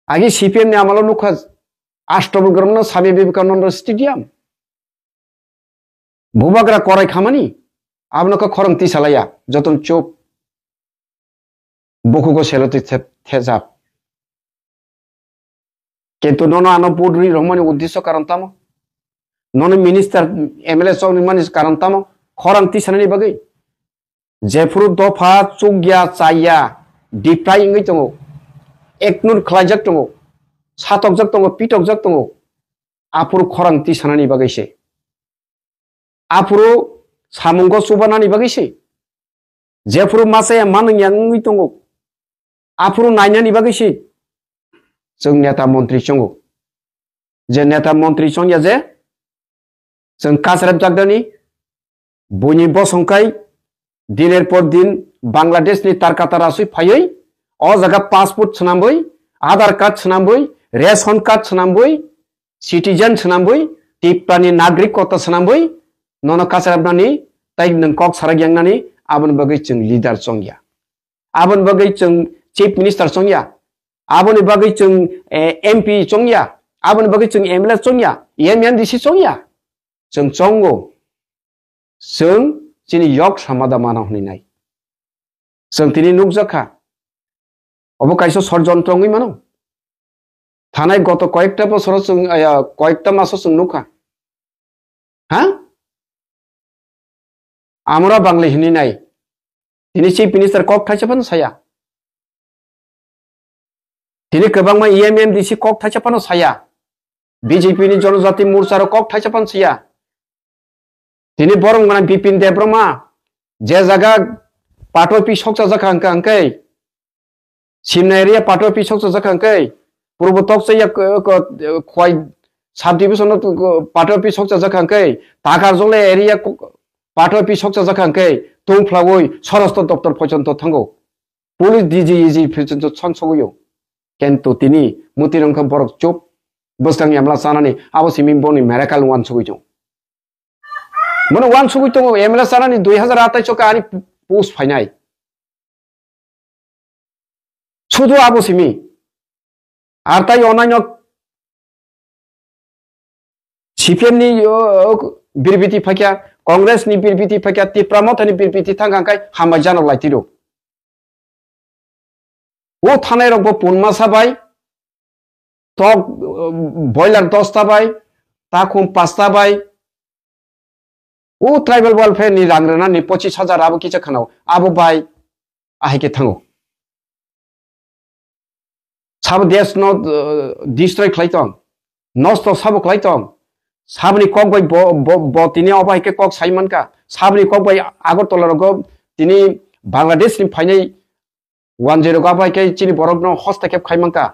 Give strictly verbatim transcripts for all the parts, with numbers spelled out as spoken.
Agi C P M ni amalo nukha Ashtabal Ground no Swami Vivekananda Stadium. Bubagra korai khamani, abono khe khorang tisalaya, jotono chuk. Bukugo seloti thep-, thejak. Kintu nono ano budri romani uddesyo karon tamo? Nono minister M L A chokni mani karon tamo? Khorang tisanani bagwi? Jephuru dopha chukya chaya diprai wngwi tongo, ignore khlaijak tongo, satokjak tongo, pitokjak tongo, aphuru khorang tisanani bagwi se. Aphuru samungo chubanani bagwi se. Jephuru machaya manwngya wngwi tongo, aphuru nainani bagwi se. Chwng neta montri chongo. Je neta montri chongya je, chwng kasarep jakdani, buini bosong kai diner por din Bangladesh ni tarkata rasui phaiwi, o jaga passport swnamwi, Aadhaar card swnamwi, ration card swnamwi, citizen swnamwi, Tiprani nagrikota swnamwi, nono kasarapnani, tai nwng kok sarak yangnani, aboni bagwi chwng leader chongya. Aboni bagwi chwng chief minister chongya. Aboni bagwi chwng, eh, M P chongya. Aboni bagwi chwng M L A chongya. M M D C chongya. Chwng chongo. Chwng chini yok samada mano hwnwi nai. Chwng tini nukjak kha. Obo kaisa sorjontro wngwi mano. Thanai goto koyekta bosoro chwng, aya, koyekta maso chwng nukha. Ha? Amra bangli hwnwi nai. Tini chief minister kok thaisa phano saya. Tini kwbangma M M D C kok thaisa phano saya. B J P ni Janajati Morcha rok kok thaisa phano saya. Tini borom gwnang Bipin Debbarma je jaga Patopi sokcha jakha hwnkha hwnkhe, Simna area Patopi sokcha jakha hwnkhe, Purbo Tokchaya k-, k-, Khwai sub division no Patopi sokcha jakha hwnkhe, Takarjala area k-, Patopi sokcha jakha hwnkhe, tungphlawi Swarashtra doptor phoichonto thango. Police D G, E G phoichonto chonsogwi o. Kento tini muti rwngkha borok chup bwskang yamla chanani abo simi boni miracle wansugwi tongo. Mono wansugwi tongo, M L A chanani dui hazar atais o ani post phainai. Sudu abo simi. Ar tai onaino C P M ni, o, o, birbiti phakya, Congress ni birbiti phakya, Tipra Motha ni birbiti thangkha hwnkhe hambai janok lai tiro. O thanai rok bo punma sabai, tok, o, boiler dosta bai, takhum pasta bai, o tribal welfare ni rang rwna ni pochis hajar abo kisa khwnao, abo bai ahai khe thango. Sabo desh no, uh, destroy khlai tong, nosto sabo khlai tong, saboni kok bai bo, bo, bo tini obo hai khe kok sai mankha, saboni kok bai Agartala rogo tini Bangladesh ni phainai wanjwi rogo abo hai khe chini borok no hosta khe khai mankha,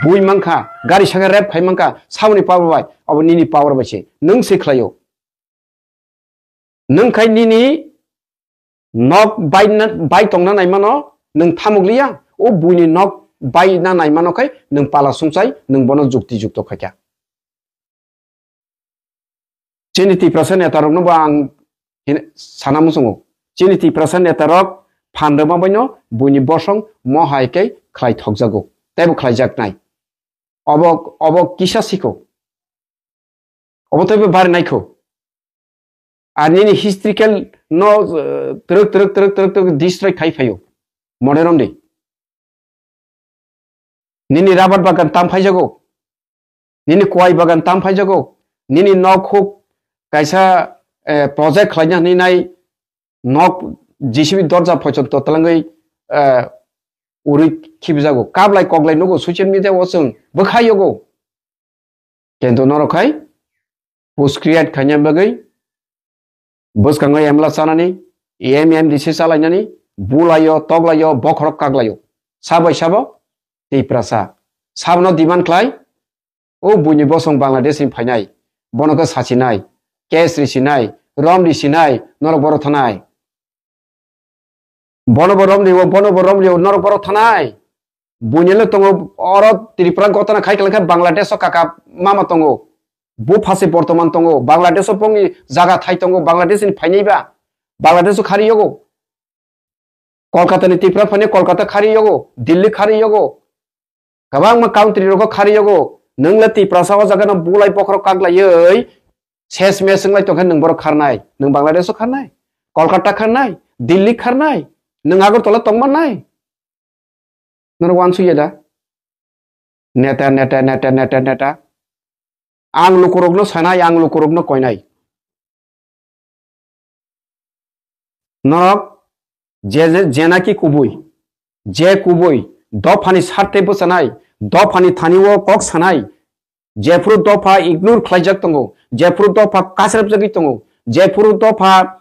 bui mankha, gari saka rep khai mankha, saboni power bai, abo nini power bai se, nwng se khlaio. Nwng khai nini nok bai na, bai tongna naimano nwng thamuk liya, o buini nok bai na naimano khai nwng pala sungchai, nwng bono jukti jukto khaikha. Chini Tiprasa netarokno bo ang hin-, sana muchungo. Chini Tiprasa netarok phan rwma baino buini bosong mo hai khe khlai thokjago, teibo khlaijaknai. Obo, obo kisa sikho. Obo teibo bari naikho. Ar nini historical no, eh, twrwk, twrwk, twrwk, twrwk, twrwk destroy khai phaio. Mone romdi. Nini rabar bagan tam phaijago. Nini kwai bagan tam phaijago. Nini nok huk kaisa, eh, project khlaina hwnwi nai nok J C B dorja phoichonto twlangwi, eh, urwi khibijago. Kablai koklai nugo social media o chwng bwkha yogo. Kintu norok khai post create khaina bagwi bwskango M L A chanani, M M D C chalainani, bulaio, toklaio, bokhorok kaklaio. Sabai sabo Tiprasa. Sabno demand khlai, o buini bosong Bangladesh ni phainai, bono khe sachinai, case risinai, rom risinai, norok boro thanai. Bono bo romlio, bono bo romlio, norok borok thanai. Buini le tongo, oro Tripura gotana khai khe Bangladesh o kaka mama tongo. Buphase bortoman tongo. Bangladesh o bongni jaga thai tongo. Bangladesh ni phainai ba. Bangladesh o khari yogo. Kolkata ni Tripura phani Kolkata khari yogo. Delhi khari yogo. Kwbangma country rogo khari yogo. Nwng le Tiprasa o jaga no bulai bokhorok kaklaiwi ses mes wnglai tongkha nwng borok kharnai. Nwng Bangladesh o kharnai, Kolkata kharnai, Delhi kharnai, nwng Agartala tongmannai. Norok wansukya da? Neta, neta, neta, neta, neta. Ang lukurokno sanai, ang lukurokno koinai. Norok je, je, jenaki kubui, je kubui, dophani sarte bwchanai, dophani thani o kok sanai, jephuru dopha ignore khlaijak tongo, jephuru dopha kasrapjagwi tongo, jephuru dopha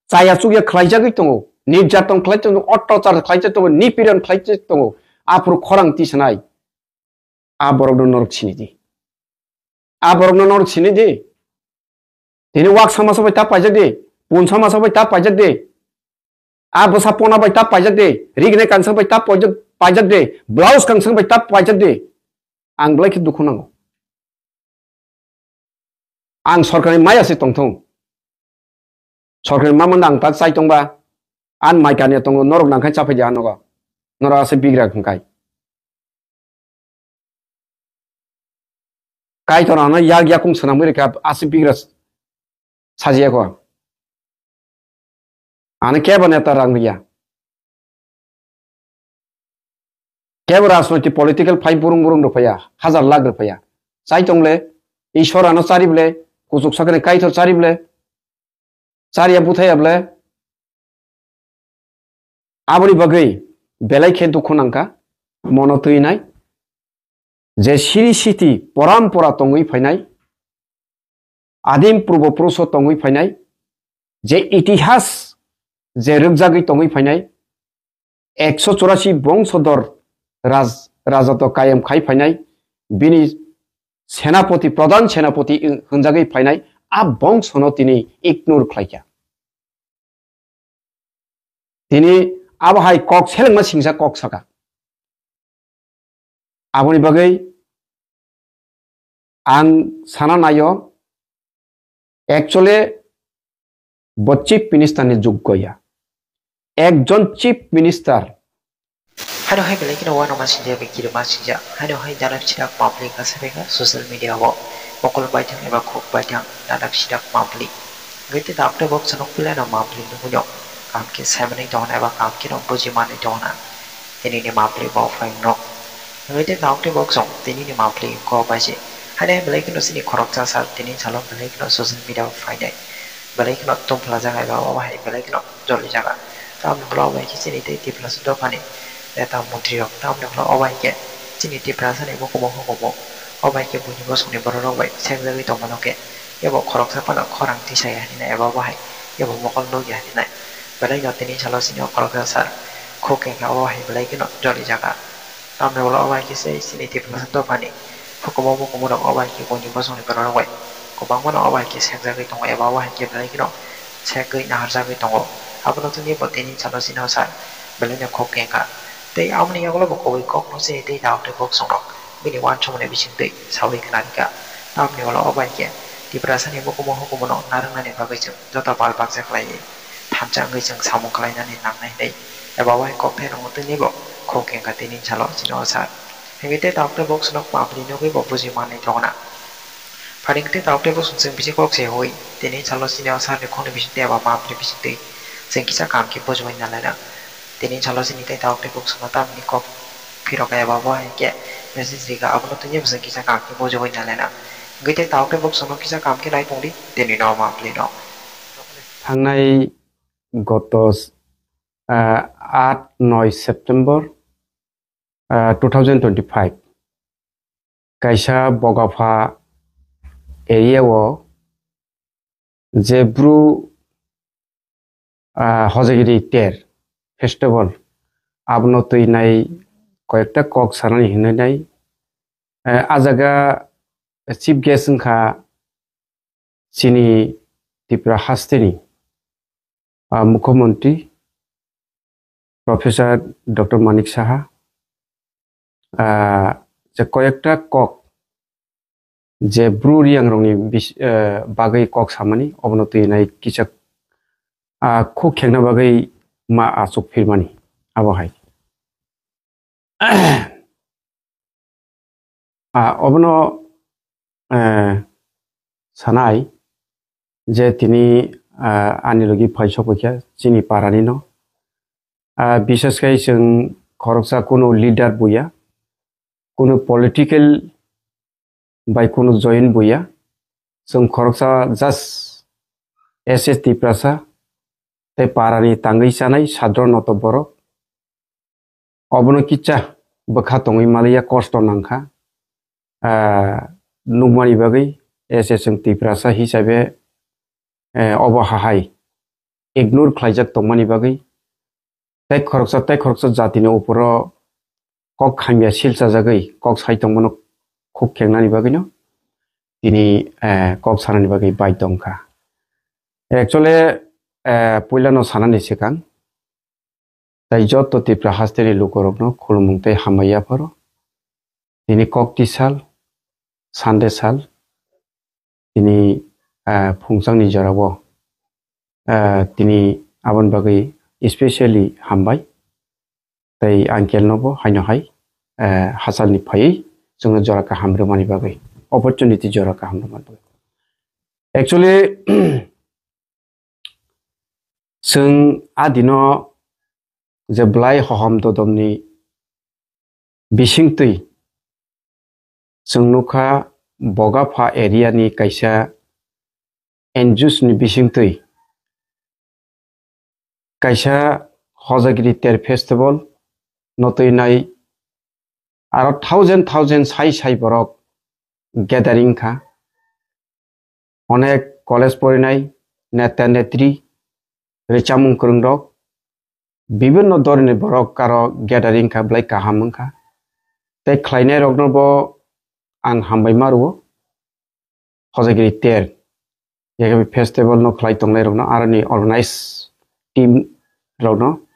chaya chukya khlaijagwi tongo, nirjaton khlai tongo, ottachar khlaijak tongo, nipiron khlaijak tongo, aphuru khorang tisanai. A borokno norok sini di. A borokno norok sini di. Tini wak sama sabai ta paijak di. Pun sama sabai ta paijak di. A bwsa pona bai ta paijak di. Rignai kansang bai ta paijak, paijak di. Blouse kansang bai ta paijak di. Ang belai khe dukhu nango. Ang sorkarni maya se tongthung. Sorkarni mama ang ta chai tongba. An mai kania tongo, norok nangkhai chapai di hanogo. Norok ase bigra hwngkai. Kaitor ano yak yakung swnamwi rikha ase bigra sajiya ko. Ano kebo neta rang riya. Kebo rajnoitik political phai burung burung rwphaya, hazar lakh rwphaya. Chai tongle, Ishwar ano chari ble, kuchuk sakani Kaitor chari ble, chariya buthaya ble. Aboni bagwi belai khe dukhu nangkha, mono twi nai. Je siri siti porampora tongwi phainai, adim purbo puruso tongwi phainai, je itihas je rwkjagwi tongwi phainai, ekso chorasi bongsodor raj-, rajato kayam khai phainai, bini senapoti, pradhan senapoti hwnjagwi phainai, a bongsono tini ignore khlaikha. Tini abo hai kok selengma singsa kok saka. Aboni bagwi ang sana naio, actually bo chief minister ni joggo ya. Ekjon chief minister. Haino hai belai kheno uanama singya, bai kirima singya. Haino hai dana pisidak mapli kasa beka social media o mokol baithang eba khuk baithang dana pisidak mapli. Gete tapte bok sanok pilai no mapli nugui no. Kaham khe saimanwi tongna eba kaham kheno bujimanwi tongna. Tini ni mapli bo phai no. Gete tapte bok song tini ni mapli ko baise. Haino hai belai kheno chini khoroksa sal tini salo belai kheno social media o phainai. Belai kheno tongphlajak eba obo hai belai kheno jolijaga. Tamni ulo obo hai khe chini tei Tiprasa dophani neta montri rok. Tamni ulo obo hai khe chini Tiprasa ni bukumu hukumu obo hai khe buini bosongni borok rok bai sekjagwi tongmano khe ebo khoroksa phano khorang tisaya hinwi eba obo hai ebo mokol nukya hinwi. Belai no tini salo chini o khoroksa sar khuk khe kha obo hai belai kheno jolijaga. Tamni ulo obo hai khe se chini Tiprasa dophani hukumu bukumu rok obo hai khe buini bosongni borok rok bai kwbangma no obo hai khe sekjagwi tongo eba obo hai khe belai kheno sekgwi naharjagwi tongo. Abono tungwi bo tini salo chini o sar belai no khuk khe kha. Tei aboni yagulo bo kubui kok no chini tei dao tei bok songrok bini uansukmani bisingtwi saui khna rikha. Tamni ulo obo hai khe Tiprasani bukumu hukumu no narwknani bagwi chwng joto bal baksa khlaiwi thansa wngwi chwng samung khlainani nangnai hinwi eba obo hai kok thairokno twiwi bo khuk khe kha tini salo chini o sar. Hingke tei tabuk tei bok swnok mapli nugwi bo buji manwi tongna. Pharing tei tabuk tei bok swnok chwng bisi kok se hui. Tini salo chini o sarni khokni bising tei eba mapli bising twi chwng kisa kaham khe bujiui nalaina. Tini salo chini tei tabuk tei bok swnok tamni kok phirok eba bo hai khe message rika abono tini bwswng kisa kaham khe bujiui nalaina. Hingke tei tabuk tei bok swnok kisa kaham khe nai tongdi tini no mapli no. Thangnai goto, ah, aat noi September, ah, two thousand twenty-five, kaisa Bogapha area o je Bru, ah, Hojagiri Ter festival, abono twi nai koyekta kok sanani hinwi nai, eh, ah jaga chief guest wngkha chini Tripura hasteni, ah, Mukhyamantri Professor Doctor Manik Saha, ah, je koyekta kok je Bru Reang rokni bis-, ah, bagwi kok samani, obono twi nai kisa, ah, khuk khengna bagwi ma achuk phirmani abo hai. Ah, obono, eh, sanai je tini, ah, ani logi phai sokphaikha chini parani no. Ah, bishes khai chwng khoroksa kunu leader buya, kunu political bai kunu join buya. Chwng khoroksa just S S Tiprasa tei parani tangwi chanai sadro noto borok. Obono kicha bwkha tongwi maliya, kosto nangkha. Ah, nukmani bagwi S S chwng Tiprasa hisabe, eh, obo hahai ignore khlaijak tongmani bagwi tei khoroksa tei khoroksa jatini uporo kok hamya silchajagwi kok sai tongmano khuk khengnani bagwino tini, eh, kok sanani bagwi bai tongkha. Actually, eh, puilano sanani swkang, tai joto Tipra hasteni lukurokno khulumung tei hambai yapharo. Tini kokti sal, Sunday sal, tini, ah, phungchangni jorao, ah, tini aboni bagwi specially hambai. Tei uncle nobo haino hai, ah, hachalni phaiwi chwngno jora kaham rwmani bagwi, opportunity jora kaham rwmani bagwi. Actually, chwng a dino je belai hohom dodomni bisingtwi chwng nukha Bogapha area ni kaisa N G Os ni bisingtwi kaisa Hojagiri Ter Festival no twi nai aro thousand thousand sai sai borok gathering kha. Onek college porinai neta netri, richamung kwrwngrok, bibinno dorini borok karo gathering kha, belai kaham wngkha. Tei khlainairokno bo ang hambai ma rwo, Hojagiri Ter, yakhe festival no khlai tongnairokno, aroni organize team rokno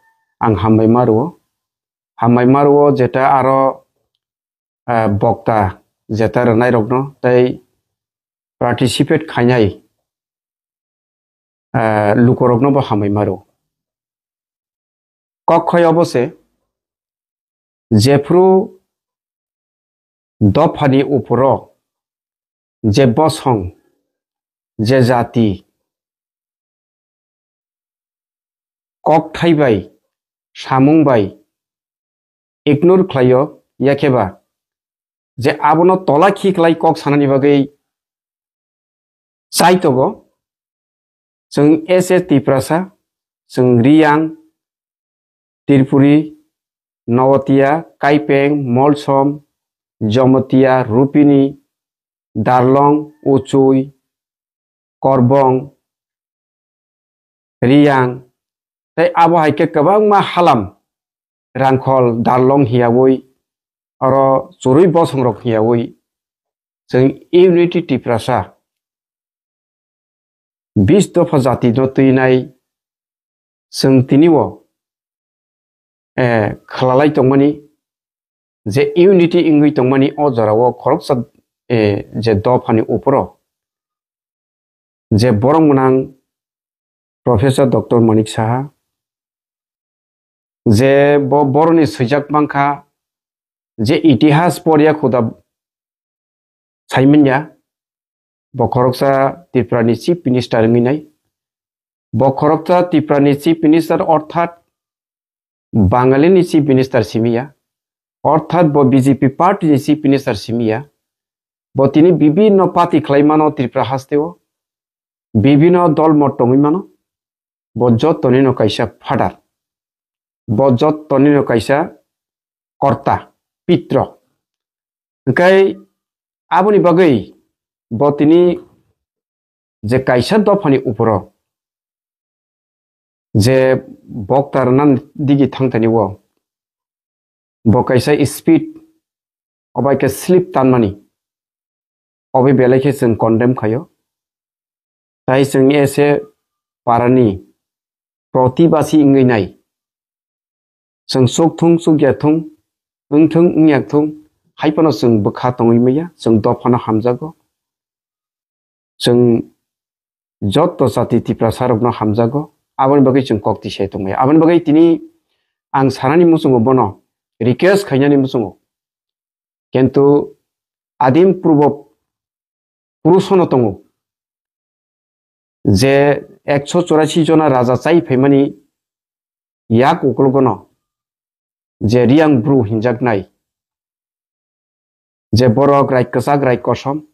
ang hambai ma rwo. Hambai ma rwo jeta aro, ah, bokta jeta rwnairokno tei participate khainai, ah, lukurokno bo hambai ma rwo. Kok khoi obo se, jephru dophani uporo je bosong, je jati, kokthai bai, samung bai ignore khlaio, yakheba je abono tola khiklai kok sanani bagwi chai tongo. Chwng S S Tiprasa, chwng Riyang, Tripuri, Nowatia, Kaipeng, Molsom, Jomotia, Rupini, Darlong, Uchui, Korbong, Riyang, tei abo hai khe kwbangma halam Rangkhol, Darlong hiyaui, oro churui bosongrok hiyaui, chwng Unity Tiprasa bis dopha jati no twinai chwng tini o, eh, khwlalai tongmani, je unity wngwi tongmani o jorao khoroksa, eh, je dophani uporo je borok gwnang Professor Doctor Manik Saha, je bo boroni swijak mankha, je itihas porya khuda saimanya, bo khoroksa Tripura ni Chief Minister wngwi nai. Bo khoroksa Tripura ni Chief Minister orthat Bangali ni Chief Minister simiya, orthat bo B J P party ni Chief Minister simiya. Bo tini bibinno party khlai mano Tripura hasteo, bibinno dol mot tongwi mano. Bo jotoni no kaisa father, bo jotoni no kaisa korta, pitro. Hwnkhe aboni bagwi bo tini je kaisa dophani uporo je bokta rwna digi thangtani o bo kaisa speed obai khe slip tanmani obai belai khe chwng condemn khaio. Tai chwng ese parani protibasi wngwi nai. Chwng chukthung, chukyathung, wngthung, wngyathung, hai phano chwng bwkha tongwi manya, chwng dophano hamjago. Chwng joto jati Tiprasarokno hamjago, aboni bagwi chwng kok tisai tongmaya. Aboni bagwi tini ang sanani muchungo bono request khainani muchungo. Kintu adim purbo purusono tongo, je ekso chorasi jona raja chai phaimani yak uklogono je Riyang Bru hinjaknai, je borok rai kwchak rai kosom.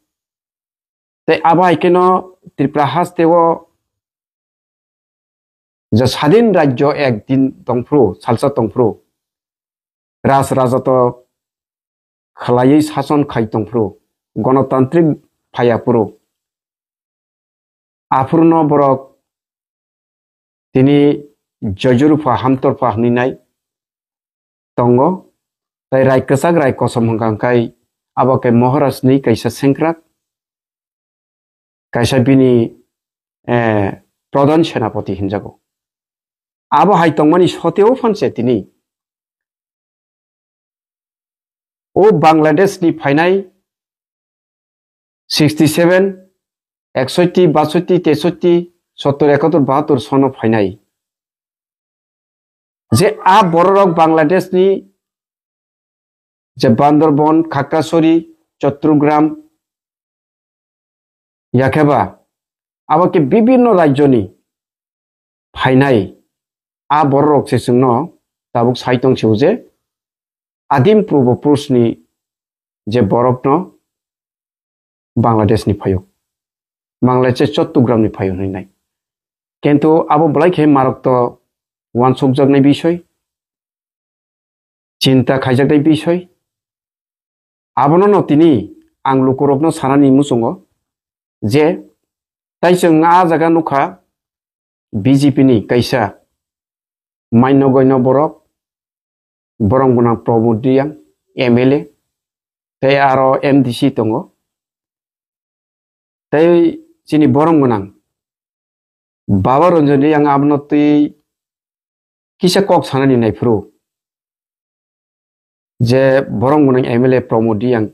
Tei abo hai kheno Tripura hasteo je sadin rajyo ek din tongphuru, salsa tongphuru, raj rajato khlaiwi sason khai tongphuru, gonotantrik phaiya phuru. Aphuruno borok tini joijorupha hamtorpha hwnwi nai tongo, tei rai kwchak rai kosom hwnkha hwnkhe abo khe Maharajni kaisa sengkrak, kaisa bini, eh, pradhan senapati hinjago. Abo hai tongmani soteo phanse tini o Bangladesh ni phainai sixty seven, eksotti, basotti, tesotti, sottor, ekattor, bahattor sono phainai. Je a bororok Bangladesh ni je Bandarban, Khakrasori, Chattogram, yakheba abo khe bibinno rajyoni phainai a bororok se chwngno tabuk sai tong sio je adim purbo purusni je borokno Bangladeshni phaio, Bangladesh Chattogram ni phaio hinwi nai. Kintu abo belai khe marok to wansukjaknai bisoi, chinta khaijaknai bisoi. Abono no tini ang lukurokno sanani muchungo je tai chwng a jaga nukha B J P ni kaisa maino goino borok, borom gwnang Pramod Reang, M L A, tei aro M D C tongo. Tei chini borom gwnang Baba Ranjan Reang abono twi kisa kok sanani naiphuru je borom gwnang M L A Pramod Reang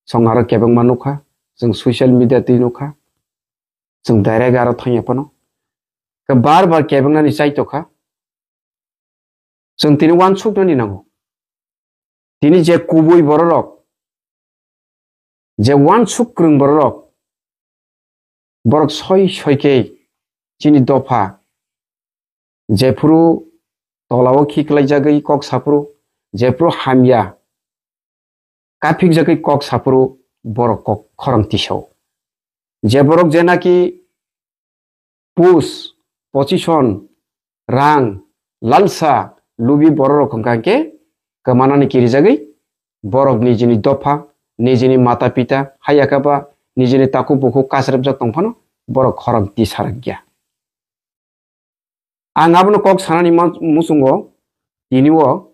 song aro kebengma nukha, chwng social media twi nukha, chwng direct aro thangya phano. Khe bar bar kebengnani chaitokha. Chwng tini wansuknani nango. Tini je kubui bororok, je wansuk kwrwng bororok, borok soi soi khe chini dopha jephuru tolao khiklaijagwi kok saphuru, jephuru hamya kaphikjagwi kok saphuru borok kok khorang tisao. Je borok je naki pus, position, rang, lalsa, lubi bororok hwnkha khe kwmanani kirijagwi borok nijini dopha, nijini mata pita, hayakaba nijini takhuk bukhuk kasrepjak tongphano borok khorang tisarakya. Ang abono kok sanani ma-, muchungo tini o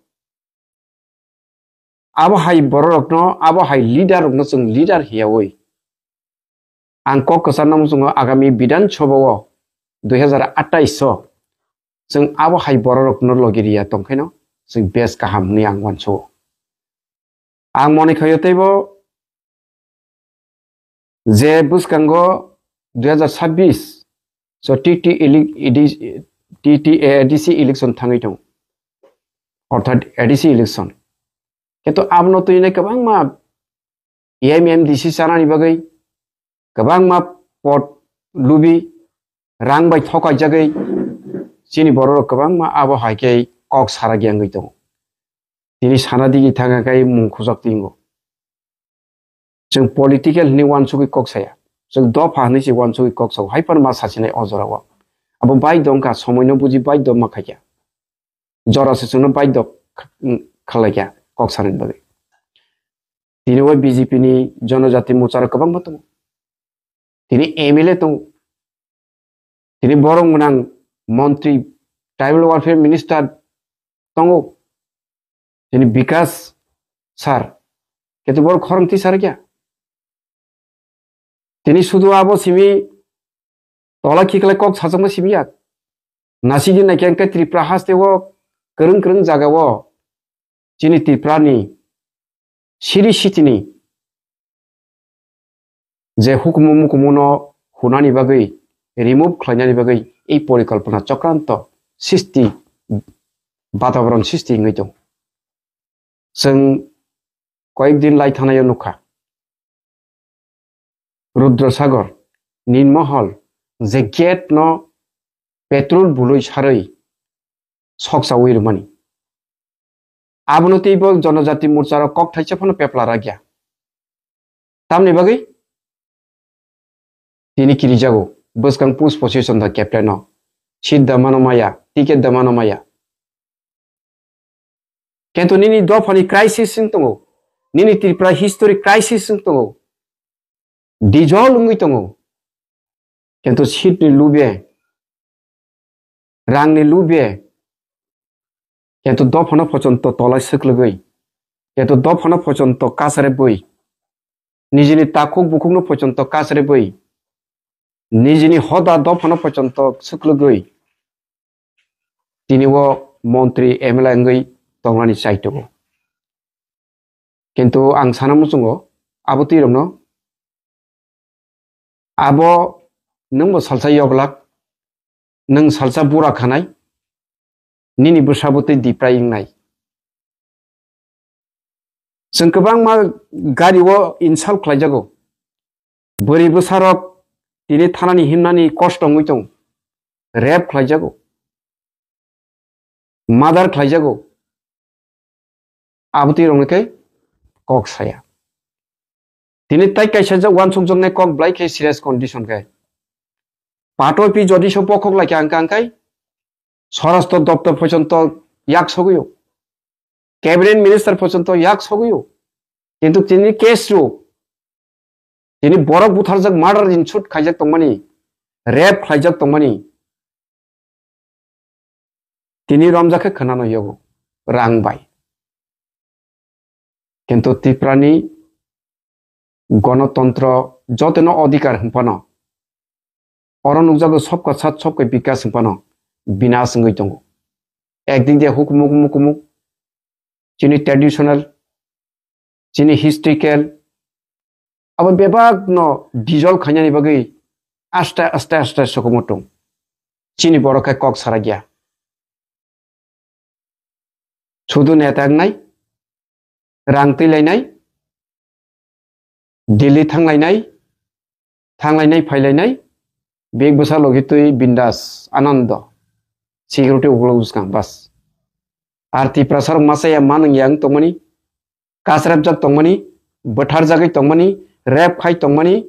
abo hai bororokno, abo hai leader rokno chwng leader hiyawi. Ang kok kwcharno muchungo agami Bidhan Sabha o dui hazar atais o chwng abo hai bororokno logi riya tongkhaino chwng bes kaham hwnwi ang uansugo. Ang mone khaio teibo je bwskango dui hazar sabbish so T T ele-, edi-, T T A D C election thangwi tongo, orthat A D C election. Kintu abono twinai kwbangma M M D C chanani bagwi kwbangma pot lubi rang bai thokaijagwi chini bororok kwbangma abo hai khe kok sarak yangwi tongo. Tini sana digi thangkha khe mung khujak twingo. Chwng political hwnwi uansugwi kok saya. Chwng dopha hwnwi se uansugwi kok sao. Hai phano ma sachinai o jorao. Abo baidho wngkha, somoino buji baidho ma khaikha. Jora se chwngno baidho kh-, khlaikha kok sanani bagwi. Tini o B J P ni Jonojati Morcha rok kwbangma tongo. Tini M L A tongo. Tini borom gwnang montri, tribal welfare minister tongo. Tini Bikas sir. Kintu borok khorang tisar kya? Tini sudu abo simi tola khiklai kok sajakma simi yak. Nasigi naikhe angkhe Tripura haste o kwrwng kwrwng jaga o chini Tripura ni siri sitini je hukumu mukumuno hunani bagwi, remove khlainani bagwi ei porikalpona chokranto sisti, bataboron sisti wngwi tong. Chwng koyek din lai thanaio nukha. Rudra Sagar, Nirmohol, je gate no petrol bului sarwi soksawi rwmani. Abono teibo Jonojati Morcha rok kok thaisa phano pepla rakya. Tamni bagwi tini kirijago bwskang push position da captain no. Seat da mano maya, ticket da mano maya. Kento nini dophani crisis wng tongo, nini Tripura history crisis wng tongo, dissolve wngwi tongo. Kento seat ni lube, rang ni lube, kento dophano pochonto tolai swklwgwi, kento dophano pochonto kasrebwi, nijini takhuk bukhukno pochonto kasrebwi, nijini hoda dophano pochonto swklwgwi, tini o montri M L A wngwi tongnani chai tongo. Kintu ang sana muchungo abo twi rokno, abo nwngbo salsa yoglak, nwng salsa bura khanai, nini bwsabo twi diprai wngnai. Chwng kwbangma gari o insult khlaijago. Bwrwi bwsarok tini thanani himnani kosto wngwi tongo. Rape khlaijago. Murder khlaijago. Abotwi rokni khe kok saya. Tini tai kaisa jak wansukjaknai kok belai khe serious condition khe. Patoi pi jodi so bokhok lai khe ang kang kai. Swarashtra doptor porjonto yak sogwi o. Cabinet minister porjonto yak sogwi o. Kintu tini case ro, tini borok butharjak, murder in shoot khaijak tongmani, rape khlaijak tongmani, tini romjak khe khwnano yago rang bai. Kintu Tiprani gonotontro jotono odhikar hwnphano, oro nukjago sobka sat sobka bikas hwnphano binas wngwi tongo. Ekdin de hukumu kumu kumu, chini traditional, chini historical, abo bebak no dissolve khainani bagwi aste aste aste sokomor tong. Chini borok khe kok sarakya. Sudu neta wngnai, rang twi lainai, Delhi thang lainai, thang lainai, phai lainai, bek bwsa logi twi bindas, anando, security ukulok bwskang, bas. Ar Tiprasa rok masa ya manung yang tongmani, kasrepjak tongmani, bwtharjagwi tongmani, rep khai tongmani,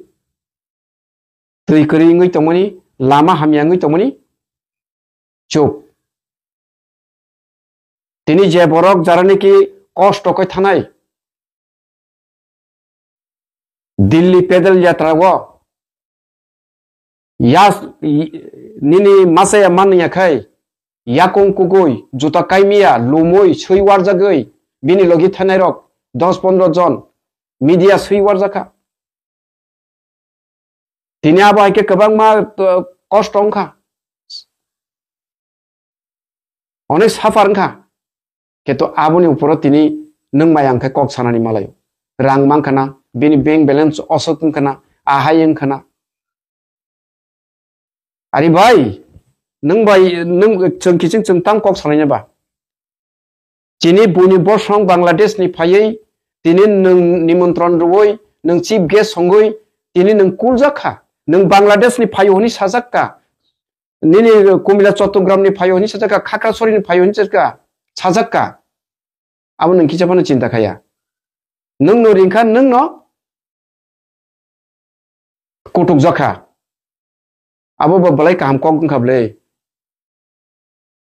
twi kwrwi wngwi tongmani, lama hamya wngwi tongmani, chup. Tini je borok jara niki kosto koi thanai, Delhi pedal yatra o yas, nini masa ya man ya khai, yakung kugui, juta kaimiya, lumui, sui warjagui, bini logi thanai rok dos pondro jon media sui warjakha. Tini abo hai khe kwbangma, uh, kosto wngkha, onek suffer wngkha. Kintu aboni uporo tini nwng bai ang khe kok sanani malaio. Rang mankha na, bini bank balance osok wngkha na, ahai wngkha na. Ari bai, nwng bai, nwng chwng kiching chwng tam kok sanai ba. Chini buini bosong Bangladesh ni phaiwi tini nwng nimontron rwui, nwng chief guest songwi tini nwng kuljak kha. Nwng Bangladesh ni phaio hwnwi sajak kha. Nini Kumila Chattogram ni phaio hwnwi sajak kha, Khakrasori ni phaio hwnwi sajak kha, sajak kha. Abo nwng kisa phano chinta khaya. Nwng no ringkha, nwng no kutuk jakha. Abo bo belai kaham kok wngkha bwle.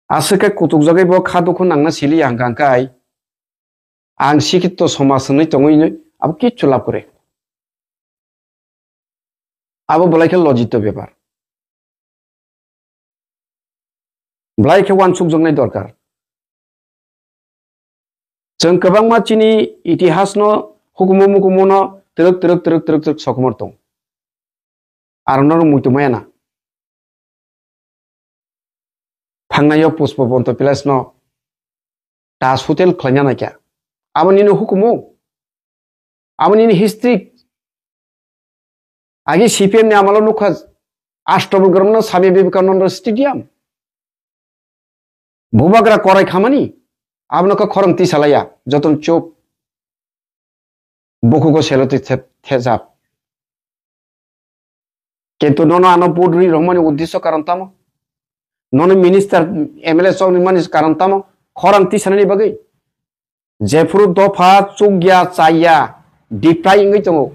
Aswk khe kutuk jagwi bo kha dukhu nangna sili ya hwnkha hwnkhe ang sikito somaj hwnwi tongwi abo kichu lab kwrwi. Abo belai khe lojito bepar. Belai khe wansuk jaknai dorkar. Chwng kwbangma chini itihasno hukumu mukumuno twrwk twrwk twrwk twrwk twrwk sokomor tong. Arono rw muitu maya na. Thangnaio Pushpa Bonto Palace no Taj Hotel khlaina naikha. Abo nini hukumu? Abo nini history? Agi C P M ni amalo nukha Ashtabal Ground no Swami Vivekananda Stadium. Bubagra korai khamani, abono khe khorang tisalaya, jotono chup. Bukhugo seloti the-, thejap. Kintu nono ano vote rwi rwmani uddesyo karon tamo? Nono minister, M L A chokni mani karon tamo? Khorang tisanani bagwi? Jephuru dopha chukya chaya diprai wngwi tongo,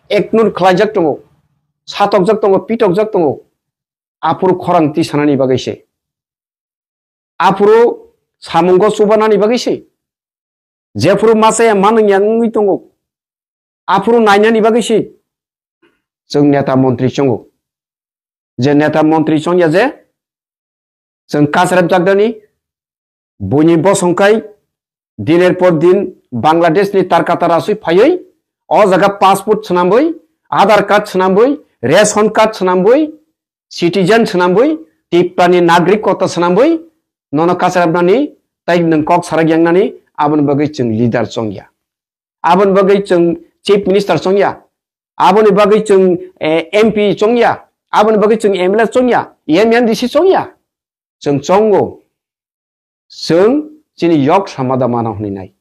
ignore khlaijak tongo, satokjak tongo, pitokjak tongo, aphuru khorang tisanani bagwi se. Aphuru samungo chubanani bagwi se. Jephuru masa ya manung yang wngwi tongo, aphuru nainani bagwi se. Chwng neta montri chongo. Je neta montri chongya je, chwng kasarep jakdani, buini bosong kai diner por din Bangladesh ni tarkata rasui phaiwi, o jaga passport swnambwi, Aadhaar card swnambwi, ration card swnambwi, citizen swnambwi, Tiprani nagrikota swnambwi, nono kasarapnani, tai nwng kok sarak yangnani, aboni bagwi chwng leader chongya. Aboni bagwi chwng chief minister chongya. Aboni bagwi chwng, eh, M P chongya. Aboni bagwi chwng M L A chongya. M M D C chongya. Chwng chongo. Chwng chini yok samada mano hwnwi nai.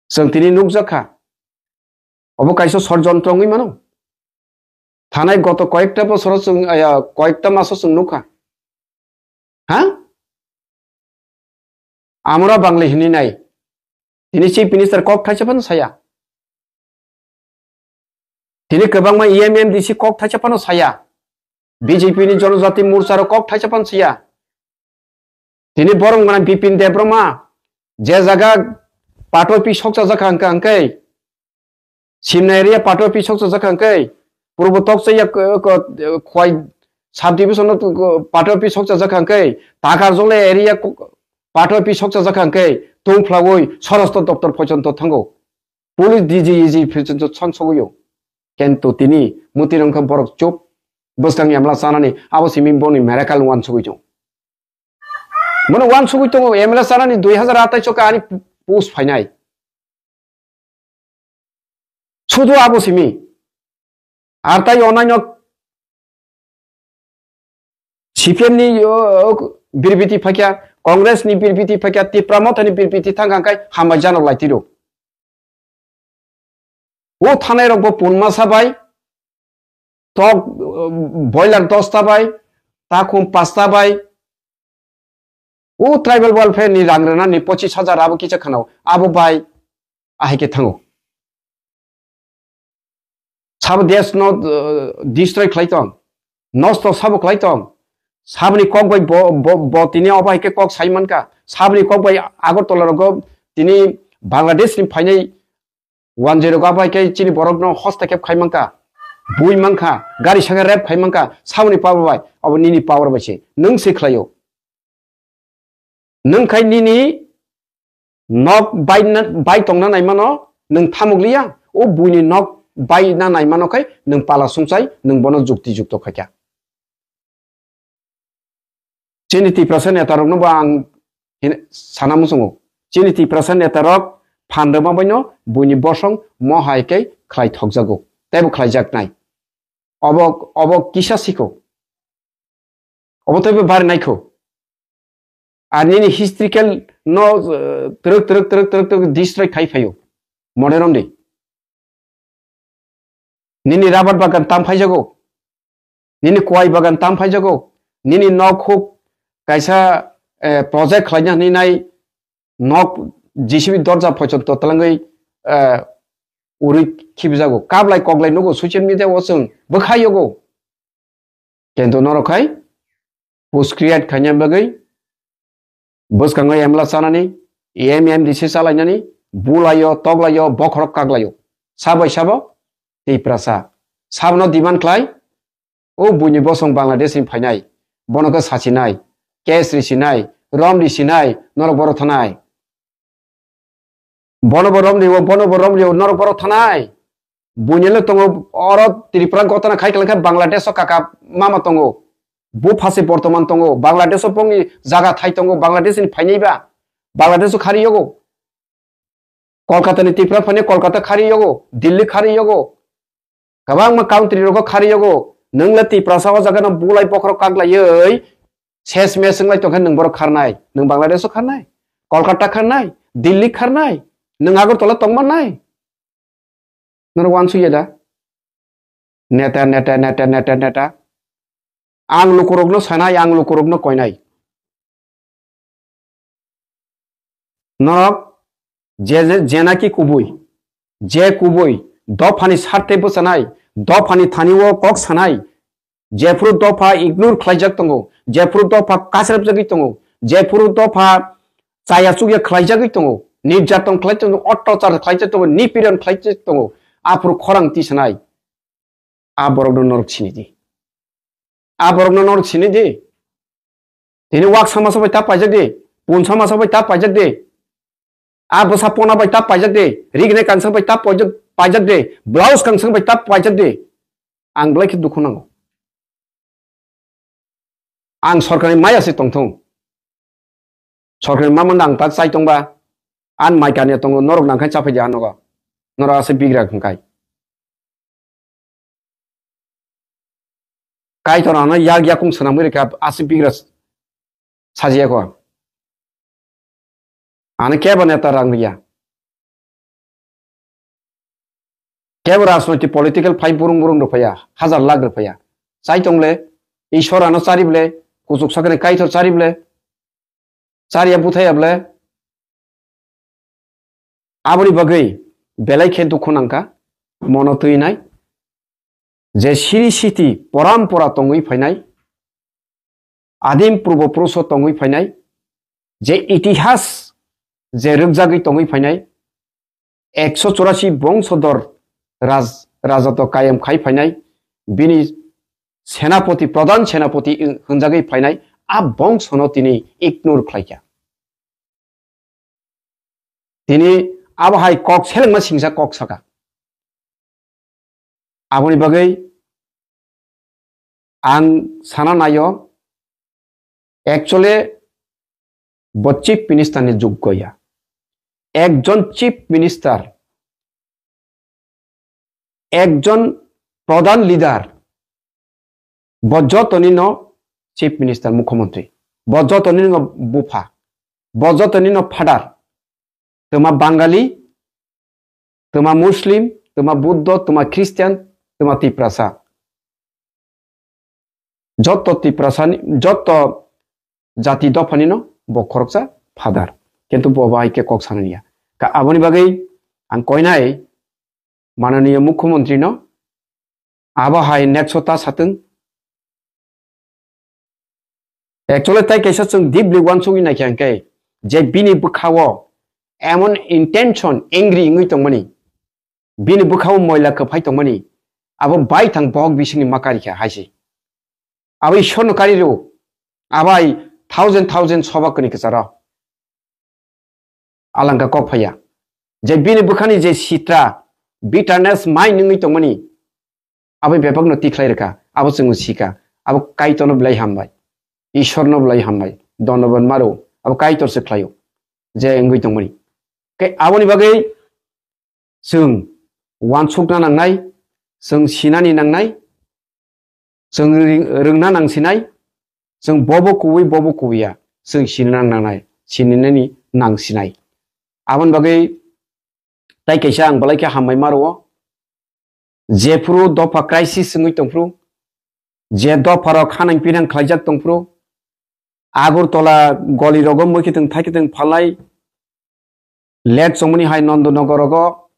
Chwng tini nukjak kha. Obo kaisa sorjontro wngwi mano. Thanai goto koyekta bosoro chwng, aya, koyekta maso chwng nukha. Ha? Amora Bangli hwnwi nai. Tini chief minister kok thaisa phano saya. Tini kwbangma M M D C kok thaisa phano saya. B J P ni Jonojati Morcha rok kok thaisa phano saya. Tini borok mana Bipin Debbarma je jaga patoi pi sokcha jakha hwnkha hwnkhe, Simna area patoi pi sokcha jakha hwnkhe, Purbo Tokchaya k-, k-, Khwai subdivision no patoi pi sokcha jakha hwnkhe, Takarjole area patoi pi sokcha jakha hwnkhe, tungphlawi Swarashtra doptor phoichonto thango. Police D G, E G phoichonto chang sogwi o. Kento tini muti rwngkha borok chup bwskang yamla chanani, abo simi boni miracle wansugwi tongo. Bono wansugwi tongo, M L A chanani dui hazar atais o ani post phainai. Sudu abo simi. Ar tai onaino C P M ni, o, o, birbiti phaikya, Congress ni birbiti phaikya, Tipra Motha ni birbiti thangkha hwnkhe hambai janok lai tiro. O thanai rok bo punmasa bai, tok, uh, boiler dosta bai, takhum pasta bai, o tribal welfare ni rang rwna ni pochis hajar abo kisa khano, abo bai ahai khe thango. Sabo desh no, uh, destroy khlai tong, nosto sabo khlai tong, saboni kok bai bo, bo, bo tini obo hai khe kok sai mankha, saboni kok bai Agartala rogo tini Bangladesh ni phainai Wanjwi rok abo hai khe chini borok no hosta khe khai mankha, bui mankha, gari saka rep khai mankha, saboni power bai, abo nini power bai se, nwng se khlaio. Nwng khai nini nok bai na, bai tongna naimano nwng thamuk liya, o buini nok bai na naimano khai nwng pala sungchai, nwng bono jukti jukto khaikha. Chini Tiprasa neta rokno bo ang hin-, sana muchungo. Chini Tiprasa neta rok phan rwma baino buini bosong mo hai khe khlai thokjago. Teibo khlaijaknai. Obo, obo kisa sikho. Obo teibo bari naikho. Ar nini historical no, eh, twrwk, twrwk, twrwk, twrwk, twrwk destroy khai phaio. Mone romdi. Nini rubber bagan tam phaijago. Nini kwai bagan tam phaijago. Nini nok huk kaisa, eh, project khlaina hwnwi nai nok J C B dorja phochonto twlangwi, eh, urwi khibjago. Kablai koklai nugo social media o chwng bwkhai yogo. Kintu norok khai post create khaina bagwi bwskango emla chanani, M M D C chalainani, bulaio, toklaio, bokhorok kaklaio. Sabai sabo? Tiprasa. Sabno demand khlai, o buini bosong Bangladesh ni phainai, bono khe sachinai, case risinai, rom risinai, norok boro thanai. Bono bo romliwo, bono bo romliwo, norok borok thanai. Buinelo tongo, oro Tripura gotana khai kalangkha Bangladesh o kaka mama tongo. Bo phase bortoman tongo. Bangladesh o bongni jaga thai tongo, Bangladesh ni phainai ba. Bangladesh o khari yogo. Kolkata ni Tripura phainai Kolkata khari yogo, Delhi khari yogo. Kwbangma country rogo khari yogo. Nwng le Tiprasa o jaga no bulai bokhorok kaklaiwi ses mes wnglai tongkha nwng borok kharnai. Nwng Bangladesh o kharnai, Kolkata kharnai, Delhi kharnai, nwng Agartala tongma nai. Norok wansukya da? Neta, neta, neta, neta, neta. Ang lukurokno sanai, ang lukurokno koinai. Norok je, je, jenaki kubui, je kubui dophani sarte bwchanai, dophani thani o kok sanai, jephuru dopha ignore khlaijak tongo, jephuru dopha kasrepjagwi tongo, jephuru dopha chaya chukya khlaijagwi tongo, nirjaton khlai tongo, ottachar khlaijak tongo, nipiron khlaijak tongo, aphuru khorang tisanai. A borokno norok sini di. A borokno norok sini di. Tini wak sama sabai ta paijak di. Pun sama sabai ta paijak di. A bwsa pona bai ta paijak di. Rignai kansang bai ta paijak, paijak di. Blouse kansang bai ta paijak di. Ang belai khe dukhu nango. Ang sorkarni maya se tongthung. Sorkarni mama nang tak chai tongba. An mai kania tongo, norok nang khai chaphai di anogo. Norok ase bigra hwngkai. Kaitor ano yak yakung swnamwi rikha, aswk bigra sajiya kho. Ano kebo neta rang riya. Kebo rajnoitik political phai burung burung rwphaiya, hazar lakh rwphaiya. Chai tongle, Ishwar ano chari ble, kuchuk sakani Kaitor chari ble, chariya buthaiya ble. Aboni bagwi belai khe dukhu nangkha, mono twi nai. Je siri siti porampora tongwi phainai, adim purbo puruso tongwi phainai, je itihas je rwkjagwi tongwi phainai, ekso chorasi bongsodor raj-, rajato kayam khai phainai, bini senapoti, pradhan senapoti hwnjagwi phainai, a bongsono tini ignore khlaikha. Tini abo hai kok selengma singsa kok saka. Aboni bagwi ang sana naio, actually bo chief minister ni joggo ya. Ekjon chief minister, ekjon pradhan leader, bo jotoni no chief minister, mukhyamantri, bo jotoni no bupha, bo jotoni no father, twma Bangali, twma Muslim, twma Buddho, twma Christian, twma Tiprasa. Jotto Tiprasani, jotto jati dophanino bo khoroksa father. Kintu bo bai khe kok sanani ya. Ka aboni bagwi ang koinai mananiya mukhyamantri no abo hai next ta satwng. Actually, tai kaisa chwng deeply uansugwi naikha hwnkhe je bini bwkhao emon intention angry wngwi tongmani, bini bwkhao moila kwphai tongmani, abo baithang bohok bisingni ma karikha hai se. Abo Ishwarno kari rw, abo hai thousand thousand soba kwrwi kwcharo. Alangka kok phaiya. Je bini bwkhani je sitra, bitterness mai nungwi tongmani, abo bebakno tikhlai rwkha, abo chwngno sikha, abo Kaitorno belai hambai, Ishwarno belai hambai, donoban maro, abo Kaitor se khlaio, je wngwi tongmani. Khe aboni bagwi chwng uansukna nangnai, chwng sinani nangnai, chwng ring-, rwngna nangsinai, chwng bobo kubui, bobo kubuya, chwng sinina nangnai, sininani nangsinai. Aboni bagwi tai kaisa ang belai khe hambai ma rwo, jephuru dopha crisis wngwi tongphuru, je dopharok hanang pinang khlaijak tongphuru, Agartala golirogo mwkhitwng thaikitwng phalnai, Lake Chomoni hai Nandanagar rogo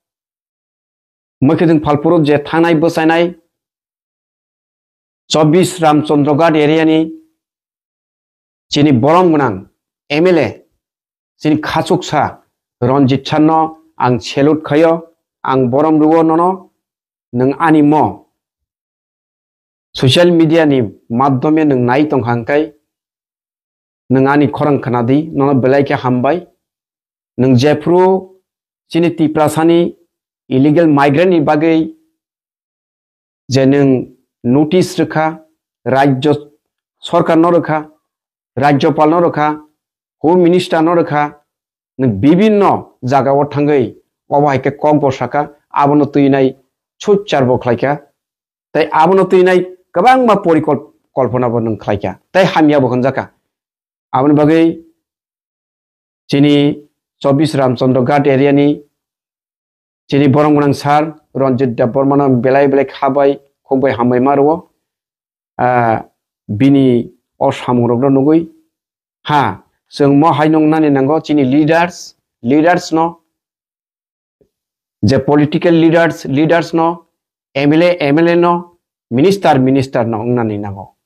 mwkhitwng phalphuru je thangnai bwchainai chobbish Ramchandra Ghat area ni chini borom gwnang M L A, chini khachuksa Ranjit Sarno ang salute khaio, ang borom rwo nono, nwng ani mo social media ni madhyome nwng nai tongkha hwnkhe, nwng ani khorang khna di, nono belai khe hambai. Nwng jephuru chini Tiprasani illegal migrant ni bagwi je nwng notice rwkha, rajyo sorkar no rwkha, rajyopal no rwkha, home minister no rwkha, nwng bibinno jaga o thangwi obo hai khe kok bo sakha, abono twinai suchar bo khlaikha, tei abono twinai kwbangma porikol-, kolpona bo nwng khlaikha, tei hamya bo hwnjakha. Aboni bagwi chini chobbish Ramchandra Ghat area ni chini borom gwnang sir Ranjit Debbarma no belai belai kha bai kok bai hambai ma rwo. Ah, bini o samung rok no nugwi. Ha, chwng mo hai nung nani nango chini leaders, leaders no, je political leaders, leaders no, M L A, M L A no, minister, minister no wng nani nango.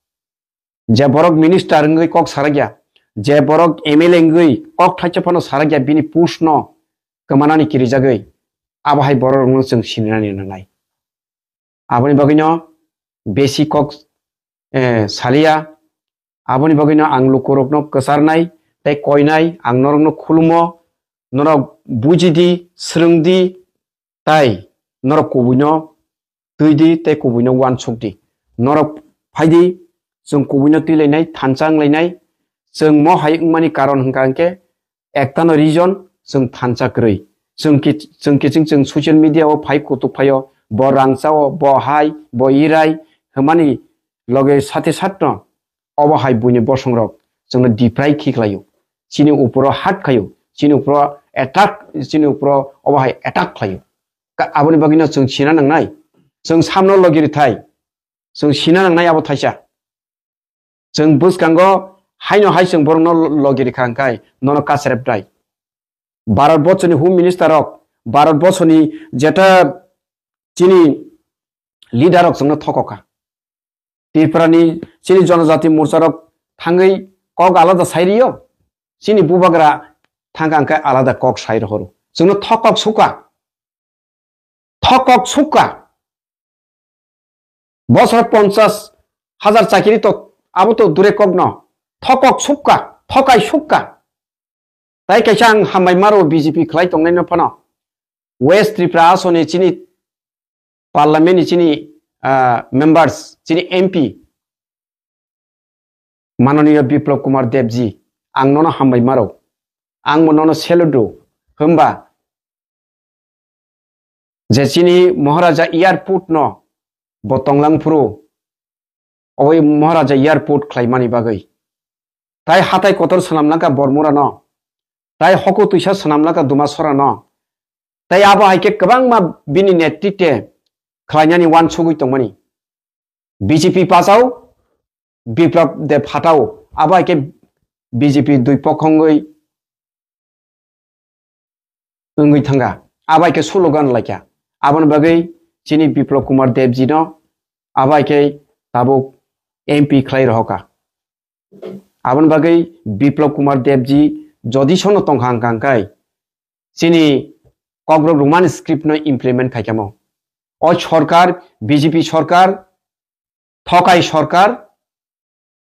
Je borok minister wngwi kok sarakya, je borok M L A wngwi kok thaisa phano sarakya, bini post no kwmanani kirijagwi, abo hai borok rokno chwng sinani nangnai. Aboni bagwino besi kok, eh, saliya. Aboni bagwino ang lukurokno kwcharnai tei koinai, ang norokno khulumo, norok bujidi, swrwngdi, tai norok kubuino twidi tei kubuino uansukdi. Norok phaidi, chwng kubuino twilainai, thansa wnglainai. Chwng mo hai wngmani karon hwnkha hwnkhe, ektano region chwng thansa kwrwi. Chwng ki-, chwng kiching chwng social media o phai kutuk phaio, bo rang chao, bo hai, bo irai, hwnmani loge sate satno obo hai buini bosongrok chwngno deprive khi khlaio. Chini uporo hat khaio, chini uporo attack, chini uporo obo hai attack khlaio. Ka-, aboni bagwino chwng sina nangnai, chwng samno logi rithai, chwng sina nangnai abo thaisa. Chwng bwskango haino hai chwng borokno logi rikha hwnkhe nono kacherep nai. Bharat borsoni Home Minister rok, Bharat borsoni jeta chini leader rok chwngno thokokha. Tripura ni chini Jonojati Morcha rok thangwi kok alada sai rio, chini bubagra thangkha hwnkhe alada kok sai rohoro. Chwngno thokok sukha. Thokok sukha. Bosor ponchas hajar chakiri to abo to dure kokno. Thokok sukha, thokai sukha. Tai kaisa ang hambai maro B J P khlai tongnai no phano. West Tripura asoni chini parliament ni chini, ah, members, chini M P. Mananiya Biplab Kumar Debji, ang nono hambai maro. Ang bo nono salute do. Hwnba je chini Maharaja airport no bo tonglang phuru, oboi Maharaja airport khlaimani bagwi. Tai hatai kotor swnam langkha Bormura no. Tai hoko twisa swnam langkha Dumasora no. Tai abo hai khe kwbangma bini netritwe khlainani uansugwi tongmani. B J P pachao, Biplab Deb hatao, abo hai khe B J P dui pokhongwi wngwi thangkha. Abo hai khe slogan laikha. Aboni bagwi chini Biplab Kumar Debji no abo hai khe tabuk M P khlai rohokha. Aboni bagwi Biplab Kumar Debji jodi sono tongkha hwnkha hwnkhe chini Kokborok Roman script no implement khaikha mo. O sorkar, B J P sorkar, thokai sorkar,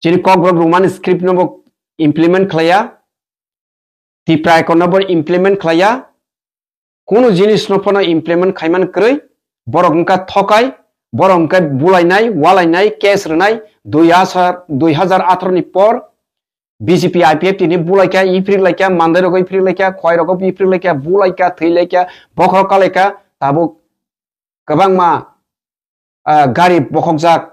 chini Kokborok Roman script no bo implement khlaiya, Tipra Accord no bo implement khlaiya, kunu jinis no phano implement khaiman kwrwi, borok wngkha thokai, borok wngkha bulainai, walainai, case rwnai, dui hajar, dui hajar atharo ni por, B J P I P F T ni bulaikha, iprik laikha, mandai rogo iprik laikha, khoi rogo iprik laikha, bulaikha, thwi laikha, bokhorok kalaikha, tabuk kwbangma, ah, gari bokhokjak,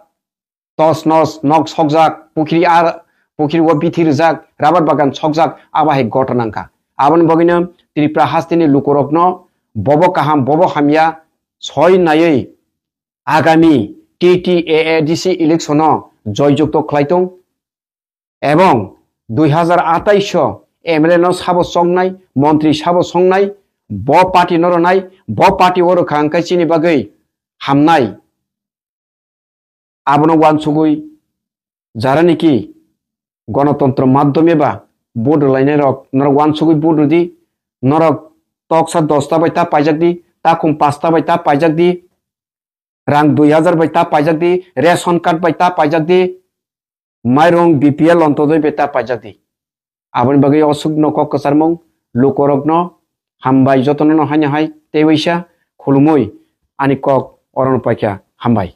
tos nos nok sokjak, pukhiri ar, pukhiri o bithi rijak, rubber bagan sokjak, abo hai gotona wngkha. Aboni bagwino Tripura hasteni lukurokno bobo kaham, bobo hamya soi naiwi agami T T A A D C election o joyjukto khlai tong. Ebong dui hajar atais o M L A no sabo chongnai, montri sabo songnai, bo party no rwnai, bo party o rwkha hwnkhe chini bagwi hamnai. Abono uansugwi jara niki gonotontro madhyome ba vote rwlainai rok norok uansugwi vote rwdi, norok toksa dosta bai ta paijak di, takhum pasta bai ta paijak di, rang dui hajar bai ta paijak di, ration card bai ta paijak di, mairung B P L lontodoi bai ta paijak di. Aboni bagwi o sukno kok kwcharmung lukorokno hambai jotono no haino hai tei waisa khulumui ani kok orono paikha hambai.